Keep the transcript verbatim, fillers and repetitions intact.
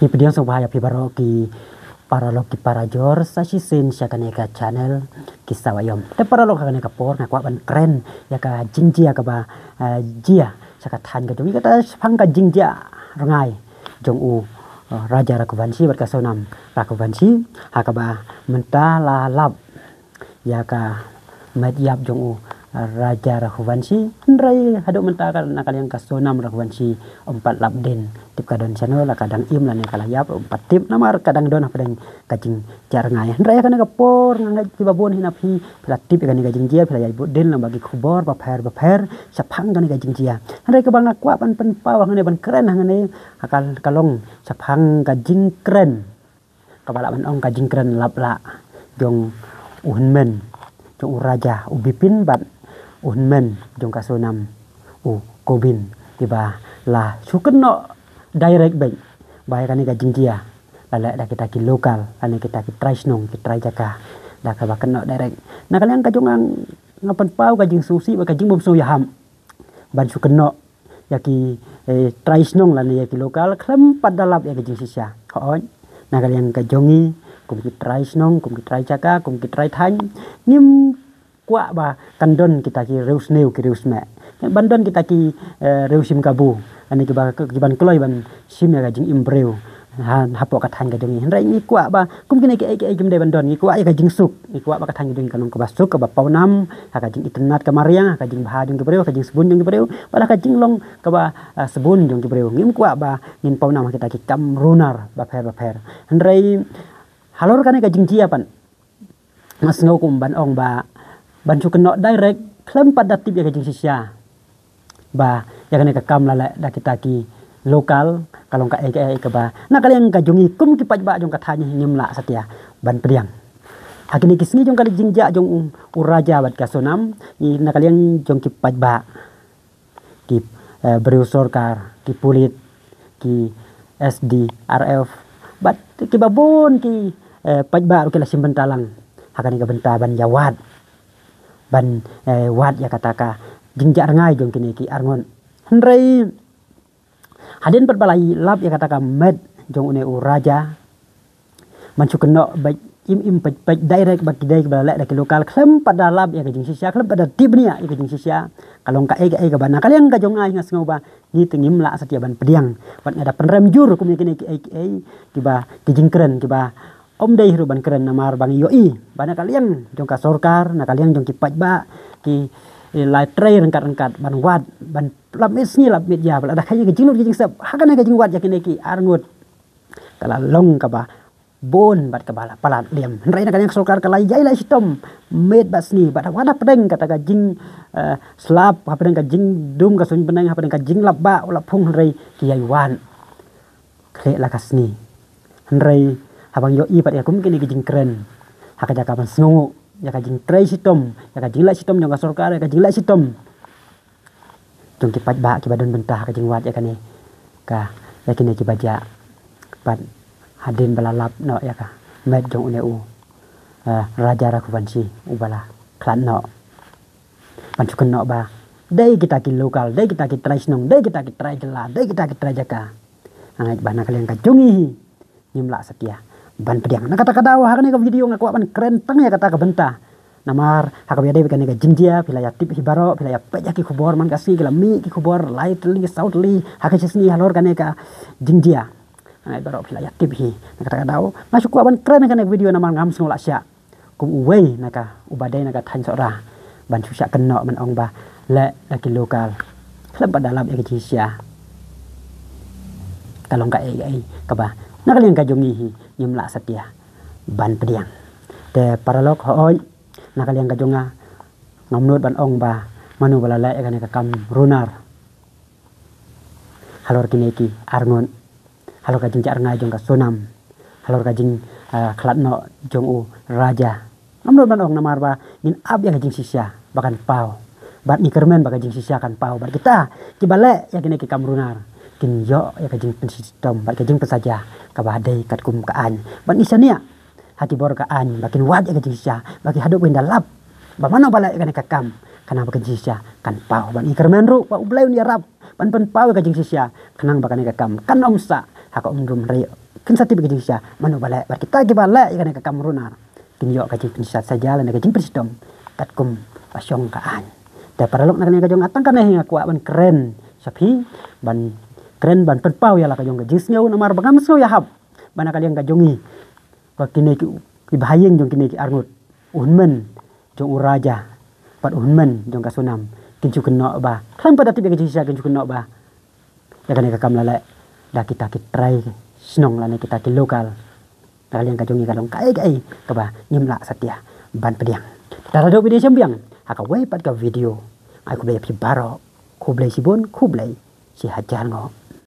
Ki pdiang sngewbha ïa phi baroh ki paralok ki parajor sa shisien sha kane ka channel Ki Sawa Ïom. Te paralok, ha kane ka por nga kwah ban kren ïa ka jingjia kaba eh, jia sha ka thaiñ ka jong ngi, kata shaphang ka jingjia rngai jong u eh, Raja Raghuvanshi bad ka Sonam Raghuvanshi, ha kaba mynta la lap ïa ka met ïap jong u Raja Raghuvanshi. Hynrei haduh mynta ka, na ka liang ka Sonam Raghuvanshi ym pat lap dien. Tip ka don shano, la ka dang im lane ka la ïap, ym pat tip, namar ka dang don hapdeng ka jingjia rngai. Hynrei ha kane ka por nga ngeit kiba bun hi na phi, phi la tip ïa kane ka jingjia, phi la ïai bud dien lyngba ki khubor bapher bapher shaphang kane ka jingjia. Hynrei kaba nga kwah ban pynpaw hangne, ban kren hangne, ha ka, ka long shaphang ka jingkren, kaba lah ban ong ka jingkren lap lah jong u hynmen jong u Raja, u Bipin, bad u hynmen jong ka Sonam, u Kobin, kiba la shu kynnoh direct beit ba ïa kane ka jingjia la leh da kita ki local, lane kita ki trai shnong, ki trai jaka, da kaba kynnoh direct. Na ka liang ka jong nga, nga pynpaw ka jingsngewsih bad ka jingbymsngewïahap ban shu kynnoh ïa ki eh, trai shnong lane ïa ki local khlem pat da lap ïa ka jingshisha. Hooid, na ka liang ka jong ngi kum ki trai shnong, kum ki trai jaka, kum ki trai thaiñ, ngim kwah ba kan don kita ki riewsniew ki riewsmeh, ban don kita ki eh, riewshim kabu, lane kiba, kiban kloi ban shim ïa ka jingim briew ha, hapoh ka thaiñ ka jong ngi. Hynrei ngi kwah ba kum kine kiei kiei kim dei ban don. Ngi kwah ïa ka jingsuk, ngi kwah ba ka thaiñ ka jong ngi kan long kaba suk, kaba pawnam ha ka jingitynnad ka mariang, ha ka jingbha jong ki briew, ha ka jingsbun jong ki briew, bad ha ka jinglong kaba ah, sbun jong ki briew. Ngim kwah ba ngin pawnam ha kita ki kam runar bapher bapher. Hynrei halor kane ka jingjia pat, nga sngew kum ban ong ba ban shu kynnoh direct khlem pat da tip ïa ka jingshisha ba ïa kane ka kam la leh da kita ki local ka long kaei kaei kaba na ka liang ka jong ngi kum ki paidbah jong ka thaiñ hi ngim lah satia ban pdiang. Ha kine ki sngi jong ka jingjia jong u, u Raja bad ka Sonam, ngi na ka liang jong ki paidbah, ki eh, briew sorkar, ki pulit, ki S D R F, bad kiba bun ki eh, paidbah ruh ki la shim bynta lang ha kane ka bynta ban ïa wad, ban eh, wad ïa kata ka jingjia rngai jong kine ki arngut. Hynrei hadien pat ba la lap ïa kata ka met jong une u Raja, ban shu kynnoh beit im im peit peit direct ba ki dei kiba la leh da ki local khlem pat da lap ïa ka jingshisha, khlem pat da tip bniah ïa ka jingshisha, ka long kaei kaei kaba na ka liang ka jong nga, nga sngew ba ngi te ngim lah satia ban pdiang. Bad nga da pynrem jur kum ïa kine kiei kiei kiba, ki jingkren kiba ym dei ruh ban kren, namar ba ngi ïohi ba na ka liang jong ka sorkar, na ka liang jong ki paidbah, ki, eh, la trei ryngkat ryngkat ban wad, ban lap miet sngi lap miet ïa, ba la da kha ïa ka jinglut ka jingsep ha kane ka jingwad ïa kine ki arngut, ka la long kaba bun bad kaba la palat liam. Hynrei na ka liang ka sorkar ka la ïai leh shitom miet bad sngi, bad wat hapdeng kata ka jing eh, slap, hapdeng ka jingdum ka suiñ bneng, hapdeng ka jinglap bah u lap phung, hynrei ki ïai wad khlieh la ka sngi. Hynrei haba ngi ïohi pat ïa kum kine ki jingkren, ha ka jaka ban sngewnguh ïa ka jingtrei shitom, ïa ka jingleh shitom jong ka sorkar, ïa ka jingleh shitom jong ki paidbah kiba don bynta ha ka jingwad ïa kane ka, ïa kine kiba jia, bad hadien ba la lap noh ïa ka met jong une u eh, Raja Raghuvanshi uba la khlad noh, ban shu kynnoh ba dei kita ki local, dei kita ki trai shnong, dei kita ki trai jylla, dei kita ki trai jaka, nga ngeit ba na ka liang ka jong ngi hi ngim lah satia ban pdiang. Na kata ka daw ha kane ka video nga kwah ban kren tang ïa kata ka bynta. Namar ha kaba ïadei bad kane ka jingjia, phi la ïa tip hi baroh, phi la ïa peit ïa ki khubor man ka sngi, ki la mih ki khubor lai tylli saw tylli ha ka shi sngi halor kane ka jingjia. Nga ngeit baroh phi la ïa tip hi. Na kata ka daw nga shu kwah ban kren ha kane ka video namar ngam sngew lah shiah kum uwei na ka, uba dei na ka thaiñ Sohra, ban shu shah kynnoh ban ong ba leh da ki local khlem pat da lap ïa ka jingshisha, ka long kaei kaei kaba na ka liang ka jong ngi hi ngim lah satia ban pdiang. Te paralok, hooid, na ka liang ka jong nga, ngam nud ban ong ba mano ba la leh ïa kane ka kam runar halor kine ki arngut, halor ka jingjia rngai jong ka Sonam, halor ka jing eh, khlad noh jong u Raja. Ngam nud ban ong namar ba ngin ap ïa ka jingshisha ba kan paw, bad ngi kyrmen ba ka jingshisha kan paw, bad kita kiba leh ïa kine ki kam runar kin ïoh ïa ka jingpynshitom bad ka jingpynsaja kaba dei katkum ka aiñ. Bad ngi shaniah ha ki bor ka aiñ ba kin wad ïa ka jingshisha, ba ki haduh ba kin da lap ba mano ba leh ïa kane ka kam, khnang ba ka jingshisha kan paw. Bad ngi kyrmen ruh ba U Blei un ïarap ban pynpaw ïa ka jingshisha, khnang ba kane ka kam kan ym sah ha ka umdum, hynrei Kin sa tip ïa ka jingshisha mano ba leh, bad kita kiba leh ïa kane ka kam runar kin ïoh ka jingpynshisha lane ka jingpynshitom katkum ba shong ka aiñ. Te paralok, na kane ka jong nga tang kane hi nga kwah ban kren sha phi, ban kren ban pynpaw ïa la ka jong ka jingsngew, namar ba ngam sngew ïahap ba na ka liang ka jong ngi, ba kine ki, ki bahaïing jong kine ki arngut, u hynmen jong u raja bad u hynmen jong ka Sonam kin shu kynnoh ba, khlem pat da tip ïa ka jingshisha, kin shu kynnoh ba ïa kane ka kam la leh da kita ki trai shnong lane kita ki local. Na ka liang ka jong ngi ka long kaei kaei kaba ngim lah satia ban pdiang. Te lada u pdiang shim biang ha kawei pat ka video. Ai khublei ïa phi baroh, khublei shibun, khublei shi hajar nguh.